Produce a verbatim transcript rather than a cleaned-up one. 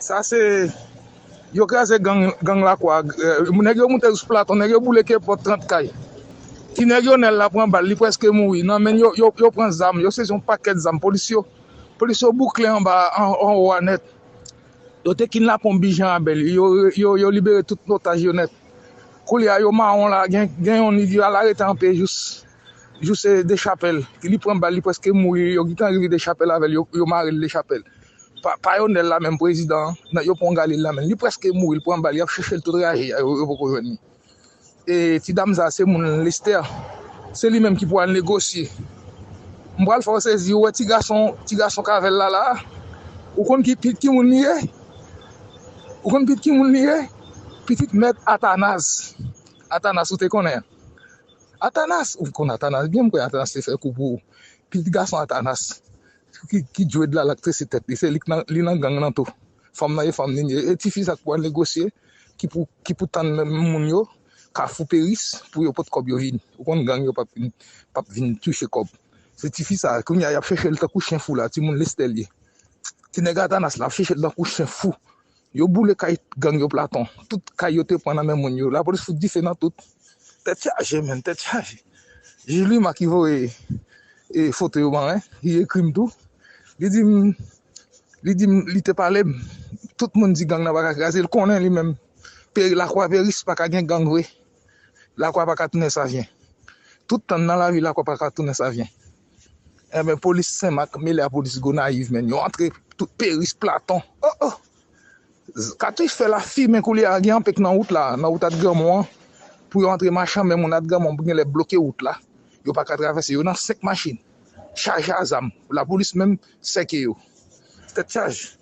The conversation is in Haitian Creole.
Sa se, yo kraze gang, gang Lakwa. Eh, nèg yo moute sou Platon, nèg yo boule kenpòt trant kay. Ti nèg yo Nèl la pran bal, li prèske mouri. Nan men yo, yo, yo pran zam, yo sezi yon pakèt zam. Polis yo, polis yo boukle anba, an, anwo a nèt. Yo te kidnape yon bijan a bèl, yo, yo, yo libere tout otaj yo nèt. Koulye a, yo mawon la, gen, gen yon nèg yo al arete an pye jous, jous, eh, Dechapèl. Li pran bal, li prèske mouri, yo gentan rive Dechapèl avè l, yo, yo mare l Dechapèl. Pa, pa yo Nèl la menm, prezidan an, nan, yo pran Galil la menm. Li prèske mouri, li pran bal, y ap chèche l tout raje a, yo, yo poko jwenn li. E ti dam sa, se moun Lestè. Se li menm ki pou al negosye. M pral fè w sezi, ou wè ti gason, ti gason Kavèl la la. Ou konn ki, ki, ki moun li ye? Ou konn pitit ki moun li ye? Pitit mèt Atanas. Atanas, ou te konnen? Atanas, ou konn Atanas byen, m kwè Atanas te fè kou pou ou. Pitit gason Atanas, ki, ki djwed la, l ak trese tèt li, se li k nan, li nan gang nan tou. Fanm nan e fanm li ye. E tifi sa k pral negosye, ki pou, ki pou tann moun yo Kafou Peris pou yo pot kòb yo vin. Ou konn gang yo p ap vin, p ap vin touche kòb. Se tifi sa, kounye a y ap chèche l tankou chen fou la, timoun Lestè l ye. Ti nèg Atanas la ap chèche l tankou chen fou. Yo boule kay gang yo Platon. Tout kay yo te pran nan men moun yo. Lapolis fout dife nan tout. Tèt chaje, menn, tèt chaje. Jij Lima ki voye, e, foto yo ban mwen, li ekri m tou. Li di m, li di m, li te pale m. Tout moun di gang nan pa ka kraze, l konnen li menm. Peri, Lakwa Peris pa ka gen gang vre. Lakwa pa ka tounen Savyen. Tout tan nan lavi, Lakwa pa ka tounen Savyen. Enben, polis Senmak mele a polis Gonayiv, menn. Yo antre tout Peris, Platon. Oh, oh! Katouch fè lafimen koulye a, gen anpèk nan wout la, nan wout At Granmon an. Pou yo antre machann, men moun At Granmon gen lè bloke wout la. Yo pa ka travèse, yo nan senk machin. Chaje a zam. Lapolis menm sèke yo. Tèt chaje.